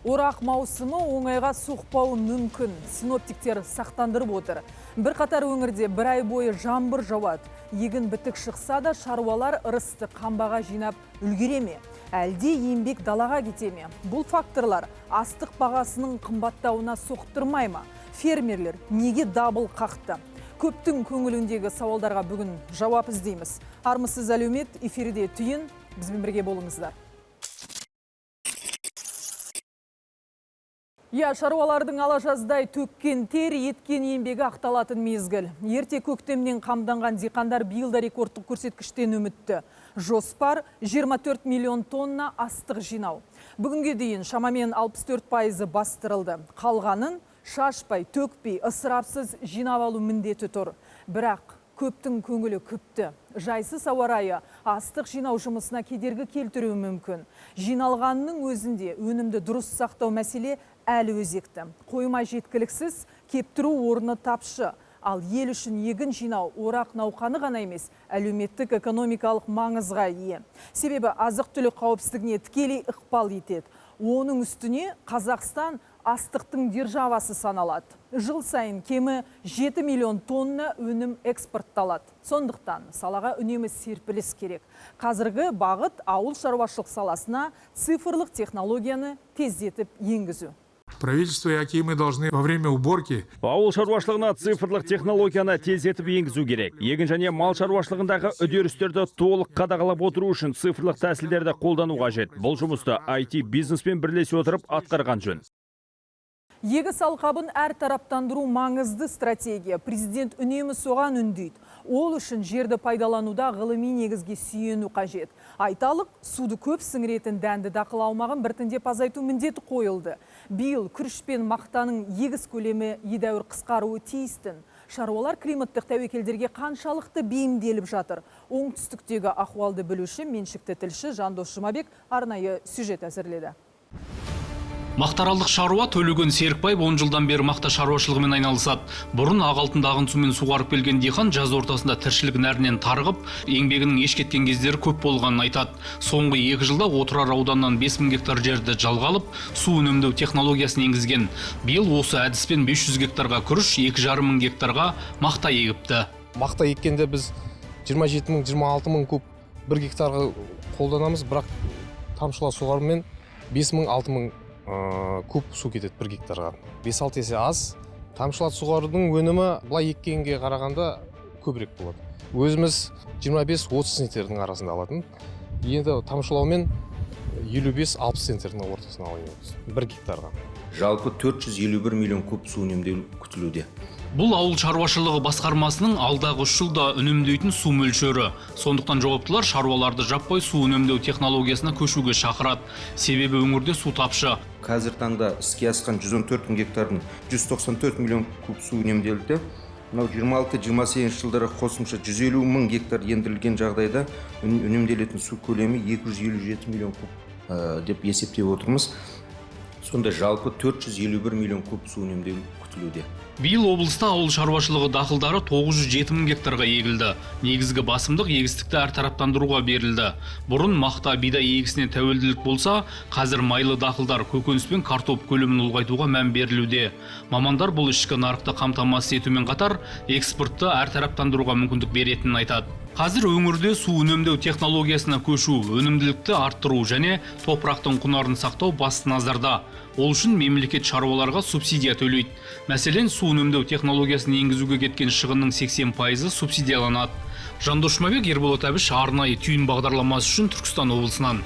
Орақ маусымы оңайға соқпауы мүмкін. Синоптиктер сақтандырып отыр. Бірқатар өңірде бір ай бойы жаңбыр жауады. Егін бітік шықса да, шаруалар ырысты қамбаға жинап үлгере ме? Әлде еңбек далаға кете ме? Бұл факторлар астық бағасының қымбаттауына соқтырмай ма? Фермерлер неге дабыл қақты? Көптің көңіліндегі сауалдарға бүгін жауап іздейміз. Армысыз, әлеумет! Эфирде «Түйін», бізбен бірге болыңыздар. Иә, шаруалардың ала жаздай төккен тер, еткен еңбегі ақталатын мезгіл. Ерте көктемнен қамданған диқандар биыл да рекордтық көрсеткіштен үмітті. Жоспар 24 миллион тонна астық жинау. Бүгінге дейін шамамен 64%-ы бастырылды. Қалғанын шашпай, төкпей, ысырапсыз жинап алу міндеті тұр. Бірақ көптің көңілі күпті. Жайсыз ауа райы астық жинау жұмысына кедергі келтіруі мүмкін. Жиналғанның өзінде өнімді дұрыс сақтау мәселе әлі өзекті. Қойма жеткіліксіз, кептіру орны тапшы. Ал ел үшін егін жинау орақ науқаны ғана емес, әлеуметтік, экономикалық маңызға ие. Себебі азық түлік қауіпсіздігіне тікелей ықпал етеді. Оның үстіне Қазақстан астықтың державасы саналады. Жыл сайын кемі 7 миллион тонна өнім экспортталады. Сондықтан салаға үнемі серпіліс керек. Қазіргі бағыт – ауыл шаруашылық саласына цифрлық технологияны тездетіп енгізу. Правительство и акимы должны во время уборки Ауыл шаруашылығына цифрлық технологияны тездетіп енгізу керек. Егін және мал шаруашылығындағы үдерістерді толық қадағалап отыру үшін цифрлық тәсілдерді қолдану қажет. Бұл жұмысты IT бизнеспен бірлесе отырып атқарған жөн. Егіс алқабын әртараптандыру – маңызды стратегия. Президент үнемі соған үндейді. Ол үшін жерді пайдалануда ғылыми негізге сүйену қажет. Айталық, суды көп сіңіретін дәнді дақыл аумағын біртіндеп азайту міндеті қойылды. Биыл күріш пен мақтаның егіс көлемі едәуір қысқаруы тиістін. Шаруалар климаттық тәуекелдерге қаншалықты бейімделіп жатыр? Оңтүстіктегі ахуалды білуші меншікті тілші Жандос Жұмабек арнайы сюжет әзірледі. Мақтаралдық шаруа Төлеген Серікбаев 10 жылдан бері мақта шаруашылығымен айналысады. Бұрын ақ алтынды ағын сумен суғарып келген диқан жаз ортасында тіршілік нәрінен тарығып, еңбегінің еш кеткен кездері көп болғанын айтады. Соңғы 2 жылда Отырар ауданынан 5000 гектар жерді жалға алып, су үнемдеу технологиясын енгізген. Биыл осы әдіспен 500 гектарға күріш, 2,5 мың гектарға мақта егіпті. Мақта еккенде біз 27 мың, 26 мың куб бір гектарға қолданамыз, бірақ тамшылап суғарумен 5 мың, 6 мың куб су кетеді бір гектарға, 5-6 есе аз. Тамшылат суғарудың өнімі былай еккенге қарағанда көбірек болады. Өзіміз 25-30 центнердің арасында алатын, енді тамшылаумен 55-60 центнердің ортасына алып бір гектарға. Жалпы 451 миллион куб су үнемдеу күтілуде. Бұл ауыл шаруашылығы басқармасының алдағы 3 жылда үнемдейтін су мөлшері. Сондықтан жауаптылар шаруаларды жаппай су үнемдеу технологиясына көшуге шақырады. Себебі өңірде су тапшы. Қазір таңда іске асқан 114 мың гектардың 194 миллион куб су үнемделді. Мынау 26-28 жылдары қосымша 150 мың гектар ендірілген жағдайда үнемделетін су көлемі 257 миллион куб деп есептеп отырмыз. Сонда жалпы 451 миллион куб су үнемдеу күтілуде. Биыл облыста ауыл шаруашылығы дақылдары 907 мың гектарға егілді. Негізгі басымдық егістікті әртараптандыруға берілді. Бұрын мақта, бидай егісіне тәуелділік болса, қазір майлы дақылдар, көкөніс пен картоп көлемін ұлғайтуға мән берілуде. Мамандар бұл ішкі нарықты қамтамасыз етумен қатар экспортты әртараптандыруға мүмкіндік беретінін айтады. Қазір өңірде су үнемдеу технологиясына көшу, өнімділікті арттыру және топырақтың құнарын сақтау басты назарда. Ол үшін мемлекет шаруаларға субсидия төлейді. Мәселен, су үнемдеу технологиясын енгізуге кеткен шығынның 80%-ы субсидияланады. Жандос Жұмабек, Ерболат Әбіш, арнайы «Түйін» бағдарламасы үшін Түркістан облысынан.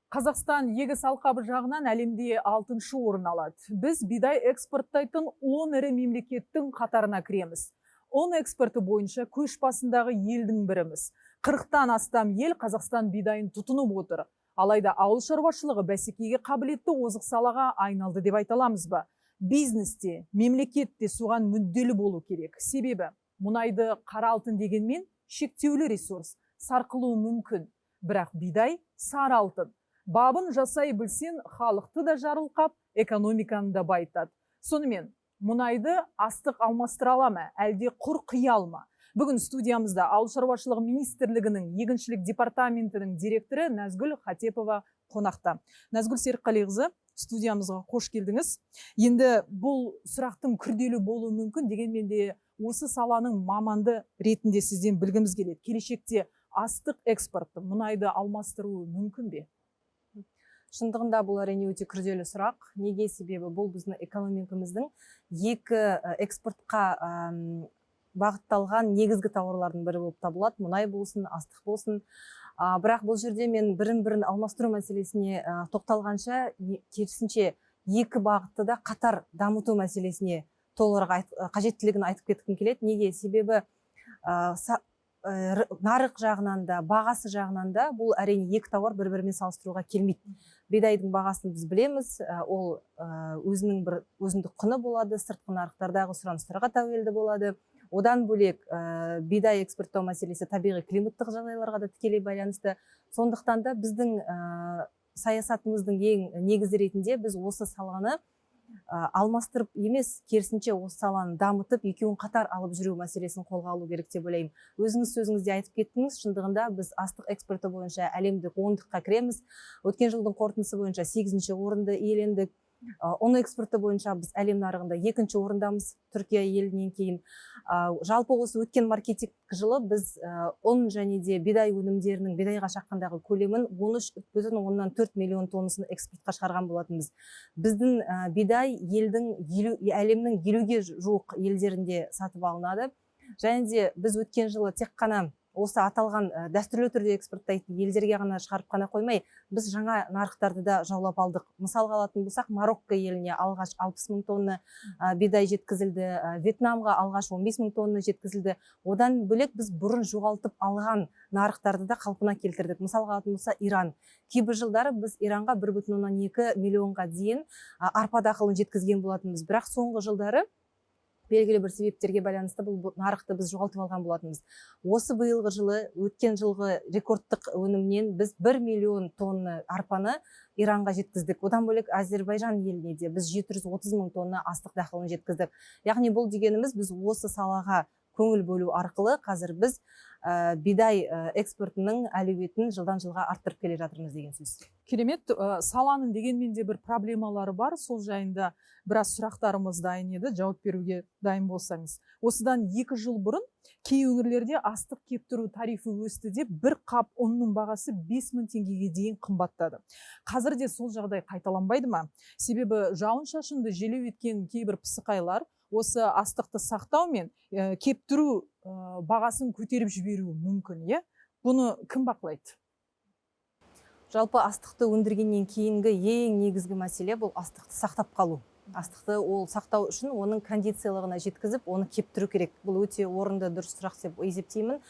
Қазақстан егіс алқабы жағынан әлемде алтыншы орын алады. Біз бидай экспорттайтын 10 ірі мемлекеттің қатарына кіреміз. Ұн экспорты бойынша көш басындағы елдің біріміз. 40-тан астам ел Қазақстан бидайын тұтынып отыр. Алайда ауыл шаруашылығы бәсекеге қабілетті озық салаға айналды деп айта аламыз ба? Бизнесте, мемлекет те соған мүдделі болу керек. Себебі мұнайды қара алтын дегенмен, шектеулі ресурс, сарқылуы мүмкін. Бірақ бидай – сары алтын. Бабын жасай білсең, халықты да жарылқап, экономиканы да байытады. Сонымен, мұнайды астық алмастыра ала ма, әлде құр қиял ма? Бүгін студиямызда Ауыл шаруашылығы министрлігінің егіншілік департаментінің директоры Назгүл Хатепова. қонақта. Назгүл Серікқалиқызы, студиямызға қош келдіңіз. Енді бұл сұрақтың күрделі болуы мүмкін, дегенмен де осы саланың маманды ретінде сізден білгіміз келеді. Келешекте астық экспорты мұнайды алмастыруы мүмкін бе? Шындығында бұл әрине өте күрделі сұрақ. Неге? Себебі бұл біздің экономикамыздың екі экспортқа бағытталған негізгі тауарлардың бірі болып табылады. Мұнай болсын, астық болсын. Бірақ бұл жерде мен бірін-бірін алмастыру мәселесіне тоқталғанша, керісінше екі бағытты да қатар дамыту мәселесіне толығырақ қажеттілігін айтып кеткім келеді. Неге? Себебі нарық жағынан да, бағасы жағынан да бұл әрине екі тауар бір-бірімен салыстыруға келмейді. Бидайдың бағасын біз білеміз, ол өзінің бір өзіндік құны болады, сыртқы нарықтардағы сұраныстарға тәуелді болады. Одан бөлек бидай экспорттау мәселесі табиғи климаттық жағдайларға да тікелей байланысты. Сондықтан да біздің саясатымыздың ең негізі ретінде біз осы саланы алмастырып емес, керісінше осы саланы дамытып, екеуін қатар алып жүру мәселесін қолға алу керек деп ойлаймын. Өзіңіз сөзіңізде айтып кеттіңіз, шындығында біз астық экспорты бойынша әлемдік ондыққа кіреміз. Өткен жылдың қорытындысы бойынша 8-ші орынды иелендік. Ұн экспорты бойынша біз әлем нарығында 2-ші орындамыз, Түркия елінен кейін. Жалпы осы өткен маркетинг жылы біз ұн және де бидай өнімдерінің бидайға шаққандағы көлемін 13,4 миллион тоннасын экспортқа шығарған болатынбыз. Біздің бидай әлемнің 50-ге жуық елдерінде сатып алынады. Және де біз өткен жылы тек қана осы аталған дәстүрлі түрде экспорттайтын елдерге ғана шығарып қана қоймай, біз жаңа нарықтарды да жаулап алдық. Мысалға алатын болсақ, Марокко еліне алғаш 60 мың тонна бидай жеткізілді, Вьетнамға алғаш 15 мың тонна жеткізілді. Одан бөлек біз бұрын жоғалтып алған нарықтарды да қалпына келтірдік. Мысалға алатын болса, Иран. Кейбір жылдары біз Иранға 1,2 миллионға дейін арпа дақылын жеткізген болатынбыз. Бірақ соңғы жылдары белгілі бір себептерге байланысты бұл нарықты біз жоғалтып алған болатынбыз. Осы биылғы жылы өткен жылғы рекордтық өнімнен біз 1 миллион тонна арпаны Иранға жеткіздік. Одан бөлек Әзербайжан еліне де біз 730 мың тонна астық дақылын жеткіздік. Яғни бұл дегеніміз біз осы салаға көңіл бөлу арқылы қазір біз бидай экспортының әлеуетін жылдан жылға арттырып келе жатырмыз деген сөз. Керемет, саланың дегенмен де бір проблемалары бар. Сол жайында біраз сұрақтарымыз дайын еді, жауап беруге дайын болсаңыз. Осыдан 2 жыл бұрын кей өңірлерде астық кептіру тарифі өсті деп бір қап ұнның бағасы 5000 теңгеге дейін қымбаттады. Қазір де сол жағдай қайталанбайды ма? Себебі жауын-шашынды желеу еткен кейбір пысықайлар осы астықты сақтау мен кептіру бағасын көтеріп жіберуі мүмкін, иә? Бұны кім бақылайды? Жалпы астықты өндіргеннен кейінгі ең негізгі мәселе бұл астықты сақтап қалу. Астықты ол сақтау үшін оның кондициялығына жеткізіп, оны кептіру керек. Бұл өте орынды, дұрыс сұрақ деп есептеймін.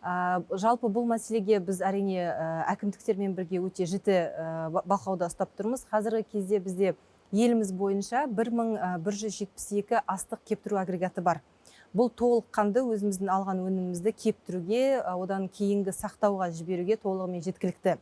Жалпы бұл мәселеге біз әрине әкімдіктермен бірге өте жіті бақылауда ұстап тұрмыз. Қазіргі кезде бізде еліміз бойынша 1172 астық кептіру агрегаты бар. Бұл толыққанды өзіміздің алған өнімімізді кептіруге, одан кейінгі сақтауға жіберуге толығымен жеткілікті.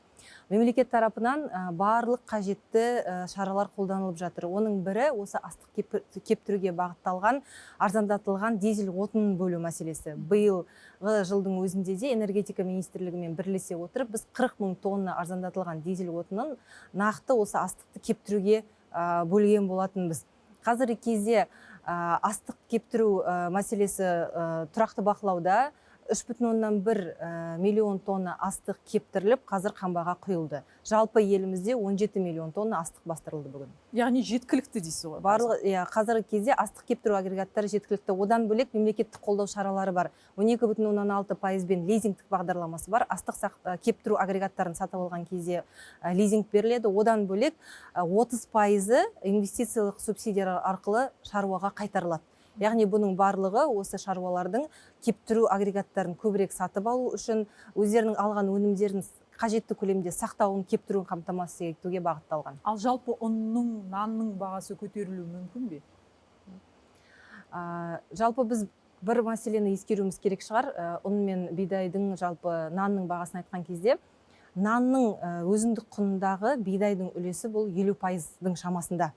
Мемлекет тарапынан барлық қажетті шаралар қолданылып жатыр. Оның бірі осы астық кептіруге бағытталған арзандатылған дизель отынын бөлу мәселесі. Биылғы жылдың өзінде де энергетика министрлігімен бірлесе отырып, біз 40 мың тонна арзандатылған дизель отынын нақты осы астықты кептіруге бөлген болатынбыз. Қазіргі кезде астық кептіру мәселесі тұрақты бақылауда. 3,1 миллион тонна астық кептіріліп, қазір қамбаға құйылды. Жалпы елімізде 17 миллион тонна астық бастырылды бүгін. Яғни жеткілікті дейсіз ғой? Барлығы, иә, қазіргі кезде астық кептіру агрегаттары жеткілікті. Одан бөлек мемлекеттік қолдау шаралары бар. 12,6%-бен лизингтік бағдарламасы бар. Астық кептіру агрегаттарын сатып алған кезде лизинг беріледі. Одан бөлек 30% инвестициялық субсидиялар арқылы шаруаға қайтарылады. Яғни бұның барлығы осы шаруалардың кептіру агрегаттарын көбірек сатып алу үшін өздерінің алған өнімдерін қажетті көлемде сақтауын, кептіруін қамтамасыз етуге бағытталған. Ал жалпы ұнның, нанның бағасы көтерілуі мүмкін бе? Жалпы біз бір мәселені ескеруіміз керек шығар. Ұн мен бидайдың, жалпы нанның бағасын айтқан кезде, нанның өзіндік құнындағы бидайдың үлесі бұл 50%-дың шамасында.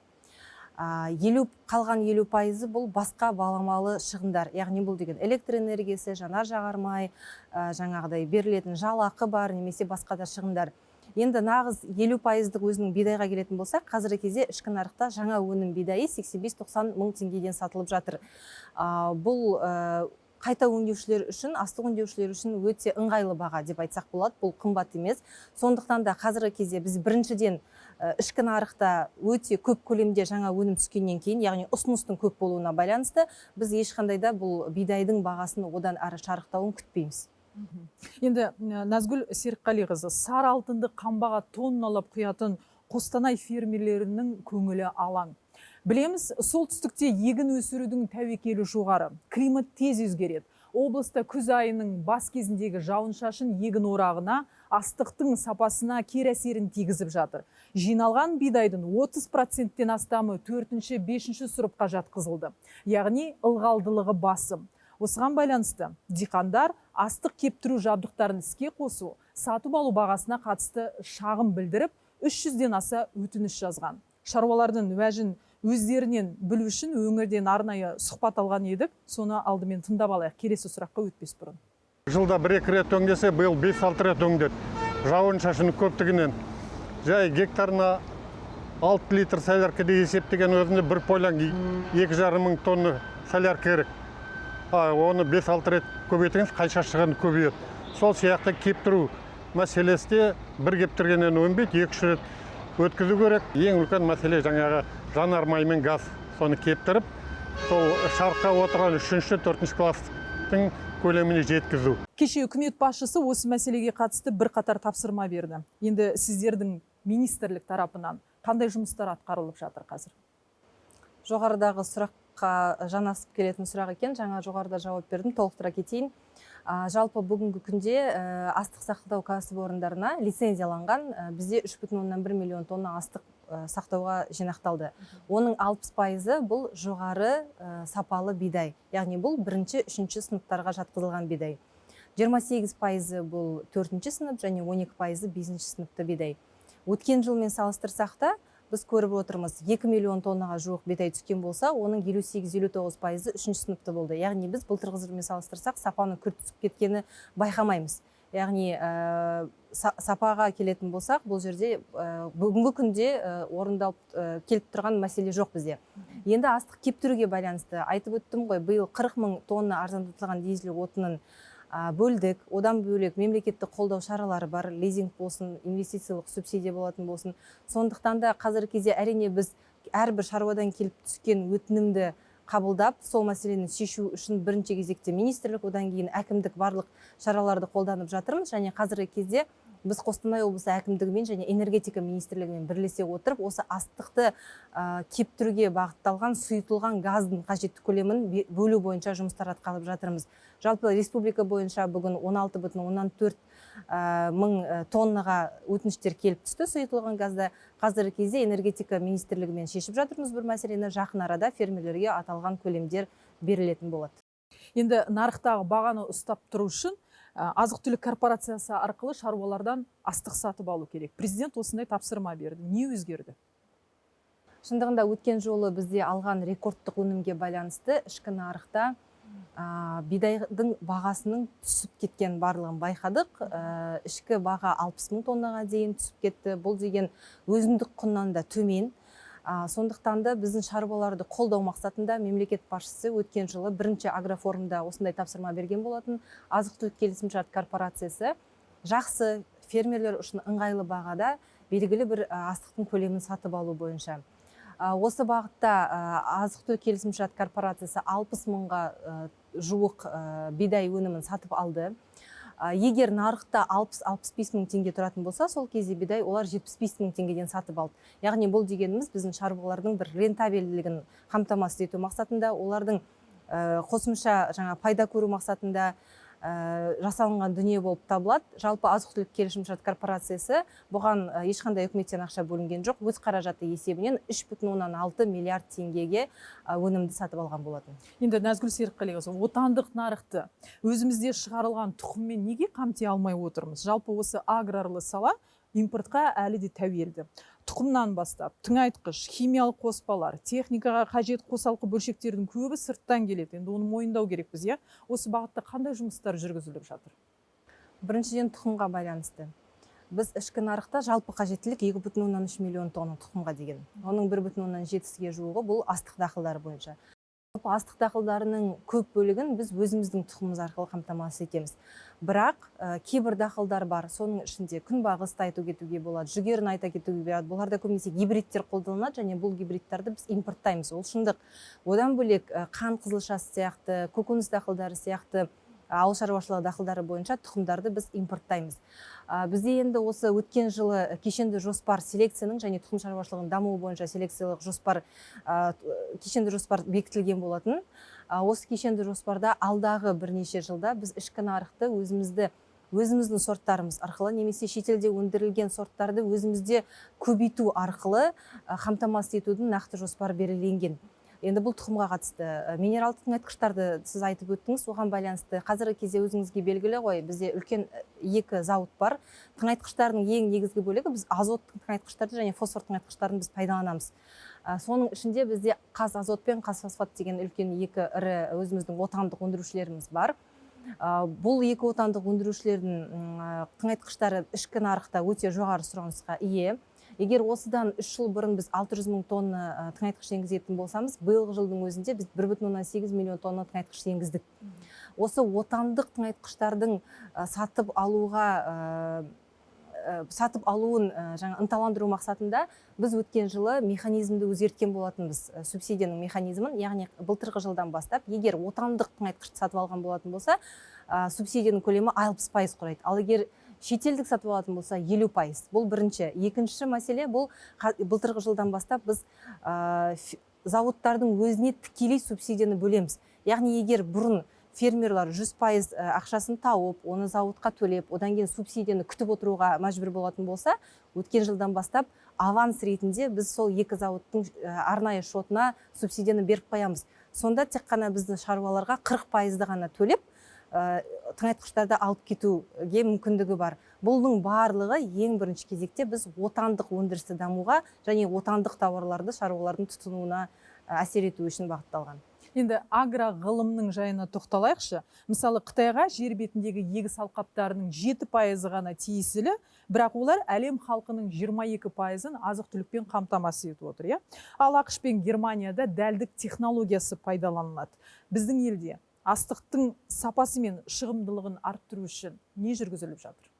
Қалған 50% бұл басқа баламалы шығындар. Яғни бұл деген электр энергиясы, жанар жағармай, жаңағыдай берілетін жалақы бар, немесе басқа да шығындар. Енді нағыз 50%-дық өзінің бидайға келетін болсақ, қазіргі кезде ішкі нарықта жаңа өнім бидайы 85-90 мың теңгеден сатылып жатыр. Бұл қайта өңдеушілер үшін, астық өңдеушілер үшін өте ыңғайлы баға деп айтсақ болады, бұл қымбат емес. Сондықтан да қазіргі кезде біз біріншіден ішкі нарықта өте көп көлемде жаңа өнім түскеннен кейін, яғни ұсыныстың көп болуына байланысты, біз ешқандай да бұл бидайдың бағасын одан әрі шарықтауын күтпейміз. Енді Назгүл Серікқалиқызы, сары алтынды қамбаға тонналап құятын Қостанай фермерлерінің көңілі алаң. Білеміз, солтүстікте егін өсірудің тәуекелі жоғары. Климат тез өзгереді. Облыста күз айының бас кезіндегі жауын-шашын егін орағына, астықтың сапасына кері әсерін тигізіп жатыр. Жиналған бидайдың 30%-тен астамы 4-ші, 5-ші сұрыпқа жатқызылды. Яғни ылғалдылығы басым. Осыған байланысты диқандар астық кептіру жабдықтарын іске қосу, сатып алу бағасына қатысты шағым білдіріп, 300-ден аса өтініш жазған. Шаруалардың уәжін өздерінен білу үшін өңірден арнайы сұхбат алған едік. Соны алдымен тыңдап алайық, келесі сұраққа өтпес бұрын. Жылда 1-2 рет өңдесе, биыл 5-6 рет өңдеді. Жауын шашынның көптігінен. Жай гектарына 6 литр солярка есептеген өзінде бір полян 2,5 мың тонна солярка керек. Оны 5-6 рет көбейтіңіз, қанша шығын көбейеді. Сол сияқты кептіру мәселесі де бір кептіргеннен өнбейді, 2-3 рет өткізу керек. Ең үлкен мәселе жаңағы жанармай мен газ, соны кептіріп, сол шартқа отырған 3-ші, 4-ші класстың көлеміне жеткізу. Кеше үкімет басшысы осы мәселеге қатысты бірқатар тапсырма берді. Енді сіздердің министрлік тарапынан қандай жұмыстар атқарылып жатыр қазір? Жоғарыдағы сұраққа жанасып келетін сұрақ екен. Жаңа жоғарыда жауап бердім, толықтыра кетейін. Жалпы бүгінгі күнде астық сақтау кәсіпорындарына лицензияланған бізде 3,1 миллион тонна астық сақтауға жинақталды. Оның 60%-ы бұл жоғары сапалы бидай, яғни бұл 1-ші, 3-ші сыныптарға жатқызылған бидай. 28%-ы бұл 4-ші сынып және 12%-ы 5-ші сыныпты бидай. Өткен жылмен салыстырсақ та, біз көріп отырмыз, 2 миллион тоннаға жуық бидай түскен болса, оның 58-59%-ы 3-ші сыныпты болды. Яғни біз былтырғы жылмен салыстырсақ, сапаның күрт түсіп кеткені байқамаймыз. Яғни сапаға келетін болсақ, бұл жерде бүгінгі күнде орындалып келіп тұрған мәселе жоқ бізде. Енді астық кептіруге байланысты айтып өттім ғой, биыл 40 мың тонна арзандатылған дизель отынын бөлдік. Одан бөлек мемлекеттік қолдау шаралары бар, лизинг болсын, инвестициялық субсидия болатын болсын. Сондықтан да қазіргі кезде әрине біз әрбір шаруадан келіп түскен өтінімді қабылдап, сол мәселені шешу үшін бірінші кезекте министрлік, одан кейін әкімдік барлық шараларды қолданып жатырмыз. Және қазіргі кезде біз Қостанай облысы әкімдігімен және энергетика министрлігімен бірлесе отырып, осы астықты кептіруге бағытталған сұйытылған газдың қажетті көлемін бөлу бойынша жұмыстар атқарып жатырмыз. Жалпы республика бойынша бүгін 16,4 мың тоннаға өтініштер келіп түсті сұйытылған газда. Қазіргі кезде энергетика министрлігімен шешіп жатырмыз бір мәселені. Жақын арада фермерлерге аталған көлемдер берілетін болады. Енді нарықтағы бағаны ұстап тұру үшін азық-түлік корпорациясы арқылы шаруалардан астық сатып алу керек. Президент осындай тапсырма берді. Не өзгерді? Шындығында өткен жолы бізде алған рекордтық өнімге байланысты ішкі нарықта бидайдың бағасының түсіп кеткен барлығын байқадық. Ішкі баға 60 мың тоннаға дейін түсіп кетті. Бұл деген өзіндік құннан да төмен. Сондықтан да біздің шаруаларды қолдау мақсатында мемлекет басшысы өткен жылы бірінші агрофорумда осындай тапсырма берген болатын. Азық-түлік келісімшарт корпорациясы жақсы фермерлер үшін ыңғайлы бағада белгілі бір астықтың көлемін сатып алу бойынша. Осы бағытта азық-түлік келісімшарт корпорациясы 60 мыңға жуық бидай өнімін сатып алды. Егер нарықта 60-65 мың теңге тұратын болса, сол кезде бидай олар 75 мың теңгеден сатып алды. Яғни бұл дегеніміз біздің шаруалардың бір рентабелділігін қамтамасыз ету мақсатында, олардың қосымша жаңа пайда көру мақсатында жасалынған дүние болып табылады. Жалпы азық-түлік келісімшарт корпорациясы бұған ешқандай үкіметтен ақша бөлінген жоқ. Өз қаражаты есебінен 3,6 миллиард теңгеге өнімді сатып алған болатын. Енді Назгүл Серікқалиқызы, отандық нарықты өзімізде шығарылған тұқыммен неге қамти алмай отырмыз? Жалпы осы аграрлы сала импортқа әлі де тәуелді. Тұқымнан бастап, тыңайтқыш, химиялық қоспалар, техникаға қажет қосалқы бөлшектердің көбі сырттан келеді. Енді оны мойындау керекпіз, иә? Осы бағытта қандай жұмыстар жүргізіліп жатыр? Біріншіден тұқымға байланысты. Біз ішкі нарықта жалпы қажеттілік 2,3 миллион тонна тұқымға деген. Оның 1,7-ге жуығы бұл астық дақылдары бойынша. Жалпы астық дақылдарының көп бөлігін біз өзіміздің тұқымымыз арқылы қамтамасыз етеміз. Бірақ кейбір дақылдар бар, соның ішінде күнбағысты айтып кетуге болады, жүгеріні айта кетуге болады. Бұларда көбінесе гибридтер қолданылады және бұл гибридтарды біз импорттаймыз, ол шындық. Одан бөлек қант қызылшасы сияқты, көкөніс дақылдары сияқты ауыл шаруашылығы дақылдары бойынша тұқымдарды біз импорттаймыз. Бізде енді осы өткен жылы кешенді жоспар селекцияның және тұқым шаруашылығының дамуы бойынша селекциялық жоспар, кешенді жоспар бекітілген болатын. Осы кешенді жоспарда алдағы бірнеше жылда біз ішкі нарықты өзіміздің сорттарымыз арқылы немесе шетелде өндірілген сорттарды өзімізде көбейту арқылы қамтамасыз етудің нақты жоспары белгіленген. Енді бұл тұқымға қатысты минералды тыңайтқыштарды сіз айтып өттіңіз, оған байланысты қазіргі кезде өзіңізге белгілі ғой, бізде үлкен екі зауыт бар. Тыңайтқыштардың ең негізгі бөлігі біз азоттың тыңайтқыштарды және фосфор тыңайтқыштарын біз пайдаланамыз. Соның ішінде бізде Қазазот пен Қазфосфат деген үлкен екі ірі өзіміздің отандық өндірушілеріміз бар. Бұл екі отандық өндірушілердің тыңайтқыштары ішкі нарықта өте жоғары сұранысқа ие. Егер осыдан 3 жыл бұрын біз 600 мың тонна тыңайтқыш енгізетін болсамыз, биылғы жылдың өзінде біз 1,8 миллион тонна тыңайтқыш енгіздік. Осы отандық тыңайтқыштардың сатып алуын жаңа ынталандыру мақсатында біз өткен жылы механизмді өзгерткен болатынбыз, субсидияның механизмін, яғни былтырғы жылдан бастап егер отандық тыңайтқышты сатып алған болатын болса, субсидияның көлемі 60% құрайды. Ал егер шетелдік сатып алатын болса 50%. Бұл бірінші. Екінші мәселе, бұл былтырғы жылдан бастап біз зауыттардың өзіне тікелей субсидияны бөлеміз. Яғни егер бұрын фермерлар 100% ақшасын тауып, оны зауытқа төлеп, одан кейін субсидияны күтіп отыруға мәжбүр болатын болса, өткен жылдан бастап аванс ретінде біз сол екі зауыттың арнайы шотына субсидияны беріп қоямыз. Сонда тек қана біздің шаруаларға 40%-ды ғана төлеп, тыңайтқыштарды алып кетуге мүмкіндігі бар. Бұның барлығы ең бірінші кезекте біз отандық өндірісті дамуға және отандық тауарларды шаруалардың тұтынуына әсер ету үшін бағытталған. Енді агроғылымның жайына тоқталайықшы. Мысалы, Қытайға жер бетіндегі егіс алқаптарының 7% ғана тиесілі, бірақ олар әлем халқының 22%-ын азық-түлікпен қамтамасыз етіп отыр, иә? Ал АҚШ пен Германияда дәлдік технологиясы пайдаланылады. Біздің елде астықтың сапасы мен шығымдылығын арттыру үшін не жүргізіліп жатыр?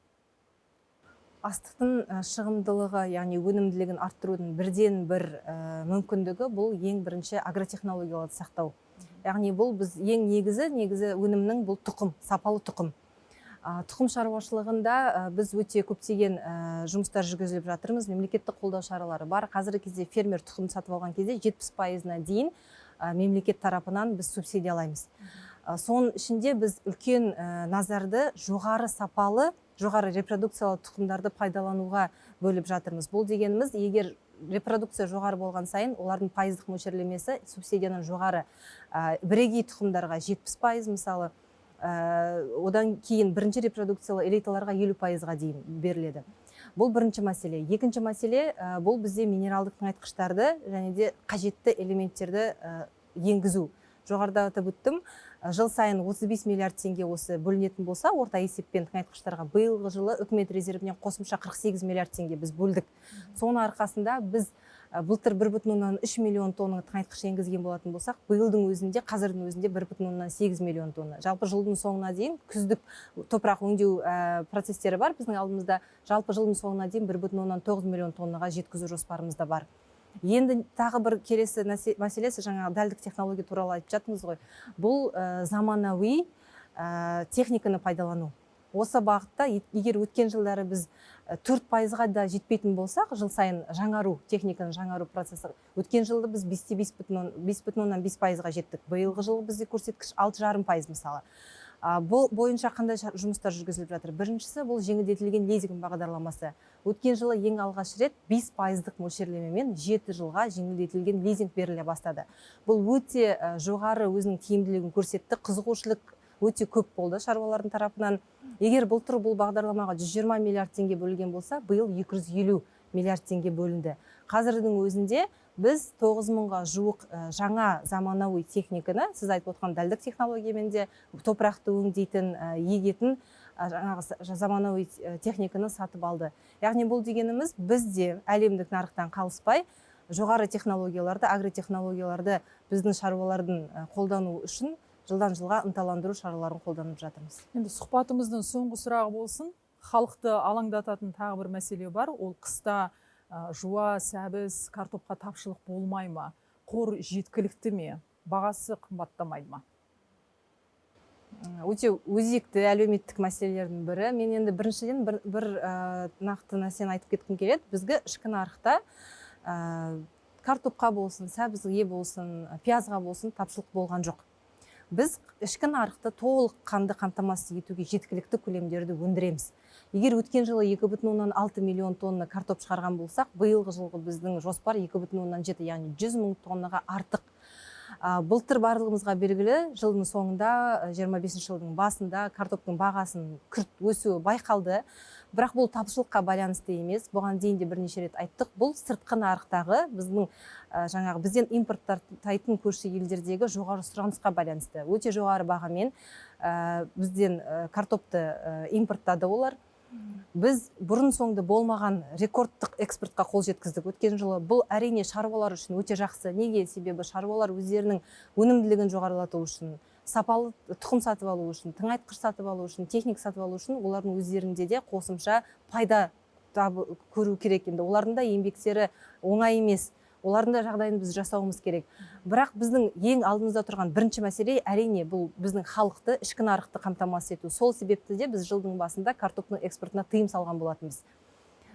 Астықтың шығымдылығы, яғни өнімділігін арттырудың бірден бір мүмкіндігі бұл ең бірінші агротехнологияларды сақтау. Яғни бұл біз ең негізі өнімнің бұл тұқым, сапалы тұқым. Тұқым шаруашылығында біз өте көптеген жұмыстар жүргізіліп жатырмыз. Мемлекеттік қолдау шаралары бар. Қазіргі кезде фермер тұқым сатып алған кезде 70%-на дейін мемлекет тарапынан біз субсидиялаймыз. Соның ішінде біз үлкен назарды жоғары сапалы, жоғары репродукциялы тұқымдарды пайдалануға бөліп жатырмыз. Бұл дегеніміз, егер репродукция жоғары болған сайын, олардың пайыздық мөлшерлемесі субсидиядан жоғары. Бірегей тұқымдарға 70% мысалы, одан кейін бірінші репродукциялы элиталарға 50%-ға дейін беріледі. Бұл бірінші мәселе. Екінші мәселе, бұл бізде минералдық тыңайтқыштарды және де қажетті элементтерді енгізу. Жоғарыда атап өттім, жыл сайын 35 миллиард теңге осы бөлінетін болса, орта есеппен тыңайтқыштарға биылғы жылы үкімет резервінен қосымша 48 миллиард теңге біз бөлдік. Соның арқасында біз былтыр 1,3 миллион тонна тыңайтқыш енгізген болатын болсақ, биылдың өзінде, қазірдің өзінде 1,8 миллион тонна. Жалпы жылдың соңына дейін күздік топырақ өңдеу процестері бар біздің алдымызда. Жалпы жылдың соңына дейін 1,9 миллион тоннаға жеткізу жоспарымызда бар. Енді тағы бір келесі мәселесі, жаңағы дәлдік технология туралы айтып жаттыңыз ғой. Бұл заманауи техниканы пайдалану. Осы бағытта егер өткен жылдары біз 4%-ға да жетпейтін болсақ, жыл сайын жаңару, техниканы жаңару процесі. Өткен жылы біз 5,5%-ға жеттік. Биылғы жылы бізде көрсеткіш 6,5% мысалы. Бұл бойынша қандай жұмыстар жүргізіліп жатыр? Біріншісі бұл жеңілдетілген лизинг бағдарламасы. Өткен жылы ең алғаш рет 5%-лық мөлшерлемемен 7 жылға жеңілдетілген лизинг беріле бастады. Бұл өте жоғары өзінің тиімділігін көрсетті, қызығушылық өте көп болды шаруалардың тарапынан. Егер былтыр бұл бағдарламаға 120 миллиард теңге бөлінген болса, биыл 250 миллиард теңге бөлінді. Қазірдің өзінде біз 9 мыңға жуық жаңа заманауи техниканы, сіз айтып отқан дәлдік технологиямен де топырақты өңдейтін, егетін Жаңағы заманауи техниканы сатып алды. Яғни бұл дегеніміз, біз де әлемдік нарықтан қалыспай, жоғары технологияларды, агротехнологияларды біздің шаруалардың қолдану үшін жылдан жылға ынталандыру шараларын қолданып жатырмыз. Енді сұхбатымыздың соңғы сұрағы болсын. Халықты алаңдататын тағы бір мәселе бар. Ол қыста жуа, сәбіз, картопқа тапшылық болмай ма? Қор жеткілікті ме? Бағасы қымбаттамайды ма? Өте өзекті әлеуметтік мәселелердің бірі. Мен енді біріншіден бір нақты нәрсені айтып кеткім келеді. Бізге ішкі нарықта картопқа болсын, сәбізге болсын, пиязға болсын тапшылық болған жоқ. Біз ішкі нарықты толыққанды қамтамасыз етуге жеткілікті көлемдерді өндіреміз. Егер өткен жылы 2,6 миллион тонна картоп шығарған болсақ, биылғы жылғы біздің жоспар 2,7, яғни 100 мың тоннаға артық. Былтыр барлығымызға белгілі, жылдың соңында, 25 жылдың басында картоптың бағасының күрт өсуі байқалды. Бірақ бұл тапшылыққа байланысты емес. Бұған дейін де бірнеше рет айттық. Бұл сыртқы нарықтағы біздің, жаңағы бізден импорттайтын көрші елдердегі жоғары сұранысқа байланысты. Өте жоғары бағамен бізден картопты импорттады олар. Біз бұрын соңды болмаған рекордтық экспортқа қол жеткіздік өткен жылы. Бұл әрине шаруалар үшін өте жақсы. Неге? Себебі шаруалар өздерінің өнімділігін жоғарылату үшін, сапалы тұқым сатып алу үшін, тыңайтқыш сатып алу үшін, техника сатып алу үшін олардың өздерінде де қосымша пайда көру керек. Енді олардың да еңбектері оңай емес, олардың да жағдайын біз жасауымыз керек. Бірақ біздің ең алдымызда тұрған бірінші мәселе әрине бұл біздің халықты, ішкі нарықты қамтамасыз ету. Сол себепті де біз жылдың басында картоптың экспортына тыйым салған болатынбыз.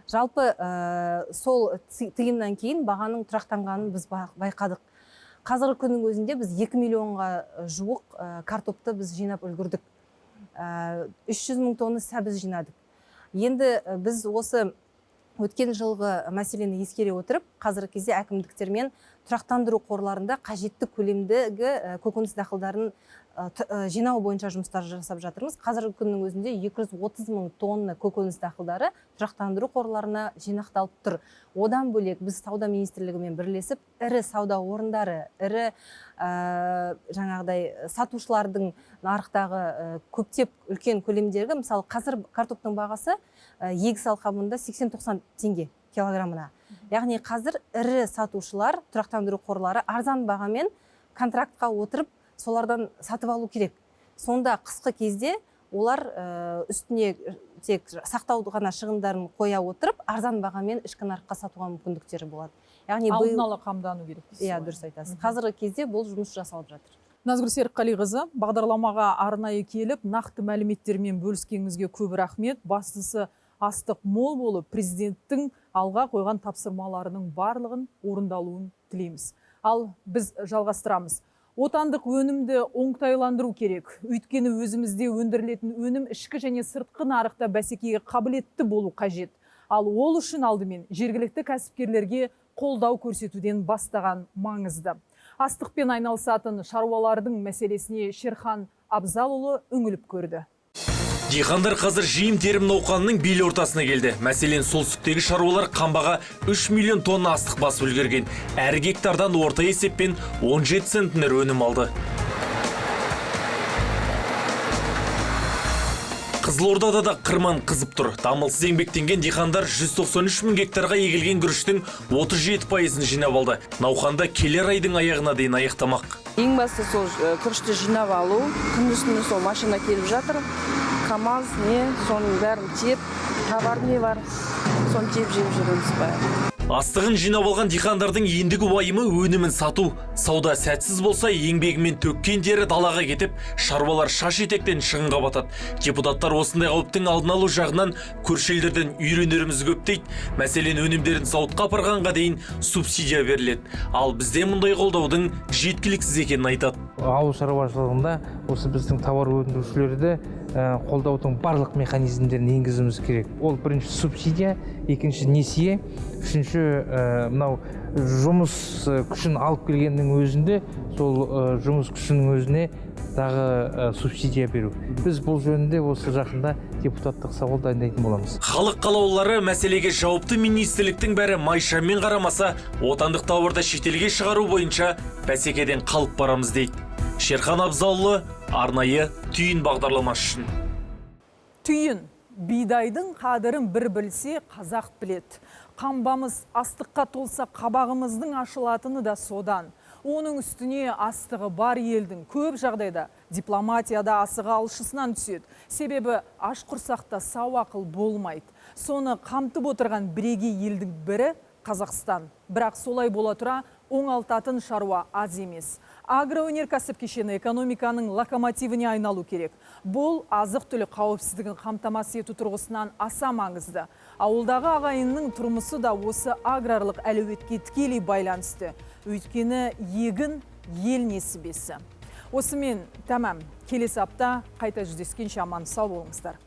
Жалпы сол тыйымнан кейін бағаның тұрақтанғанын біз байқадық. Қазіргі күннің өзінде біз 2 миллионға жуық картопты біз жинап үлгердік. 300 мың тонна сәбіз жинадық. Енді біз осы өткен жылғы мәселені ескере отырып, қазіргі кезде әкімдіктермен тұрақтандыру қорларында қажетті көлемдегі көкөніс дақылдарын жинау бойынша жұмыстар жасап жатырмыз. Қазіргі күннің өзінде 230 мың тонна көкөніс дақылдары тұрақтандыру қорларына жинақталып тұр. Одан бөлек біз сауда министрлігімен бірлесіп, ірі сауда орындары, ірі жаңағыдай сатушылардың нарықтағы көптеп үлкен көлемдегі, мысалы қазір картоптың бағасы егіс алқабында 80-90 теңге килограммына. Яғни қазір ірі сатушылар, тұрақтандыру қорлары арзан бағамен контрактқа отырып, солардан сатып алу керек. Сонда қысқы кезде олар үстіне тек сақтау ғана шығындарын қоя отырып, арзан бағамен ішкі нарыққа сатуға мүмкіндіктері болады. Яғни алдын ала қамдану керек дейсіз Иә, ғой. дұрыс айтасыз. Қазіргі кезде бұл жұмыс жасалып жатыр. Назгүл Серікқалиқызы, бағдарламаға арнайы келіп, нақты мәліметтермен бөліскеніңізге көп рахмет. Бастысы астық мол болып, президенттің алға қойған тапсырмаларының барлығын орындалуын тілейміз. Ал біз жалғастырамыз. Отандық өнімді оңтайландыру керек. Өйткені өзімізде өндірілетін өнім ішкі және сыртқы нарықта бәсекеге қабілетті болу қажет. Ал ол үшін алдымен жергілікті кәсіпкерлерге қолдау көрсетуден бастаған маңызды. Астықпен айналысатын шаруалардың мәселесіне Шерхан Абзалұлы үңіліп көрді. Диқандар қазір жиын-терім науқанының бел ортасына келді. Мәселен, солтүстіктегі шаруалар қамбаға 3 миллион тонна астық басып үлгерген. Әр гектардан орта есеппен 17 центнер өнім алды. Қызылордада да қырман қызып тұр. Дамылсыз еңбектенген диқандар 193 мың гектарға егілген күріштің 37%-ын жинап алды. Науқанда келер айдың аяғына дейін аяқтамақ. Ең басты сол күрішті жинап алу. Күндіз түні сол машина келіп жатыр. КамАЗ не, соның бәрін тиеп, товар не бар, соны тиеп жеп жүреміз бәрі. Астығын жинап алған диқандардың ендігі уайымы өнімін сату. Сауда сәтсіз болса, еңбегімен төккен тері далаға кетіп, шаруалар шаш етектен шығынға батады. Депутаттар осындай қауіптің алдын алу жағынан көрші елдерден үйренеріміз көп дейді. Мәселен, өнімдерін зауытқа апарғанға дейін субсидия беріледі. Ал бізде мұндай қолдаудың жеткіліксіз екенін айтады. Ауыл шаруашылығында осы біздің тауар өндірушілерді қолдаудың барлық механизмдерін енгізуіміз керек. Ол бірінші субсидия, екінші несие, үшінші мынау жұмыс күшін алып келгеннің өзінде сол жұмыс күшінің өзіне тағы субсидия беру. Біз бұл жөнінде осы жақында депутаттық сауал дайындайтын боламыз. Халық қалаулылары мәселеге жауапты министрліктің бәрі майшамен қарамаса, отандық тауарды шетелге шығару бойынша бәсекеден қалып барамыз дейді. Шерхан Абзалұлы, арнайы түйін бағдарламасы үшін. Түйін: бидайдың қадірін бір білсе, қазақ білет. Қамбамыз астыққа толса, қабағымыздың ашылатыны да содан. Оның үстіне астығы бар елдің көп жағдайда дипломатияда асығы алшысынан түседі. Себебі аш құрсақта сау ақыл болмайды. Соны қамтып отырған бірегей елдің бірі – Қазақстан. Бірақ солай бола тұра, оңалтатын шаруа аз емес. Агроөнеркәсіп кешені экономиканың локомотивіне айналу керек. Бұл азық түлік қауіпсіздігін қамтамасыз ету тұрғысынан аса маңызды. Ауылдағы ағайынның тұрмысы да осы аграрлық әлеуетке тікелей байланысты. Өйткені егін – ел несібесі. Осымен тәмам. Келесі апта қайта жүздескенше аман сау болыңыздар.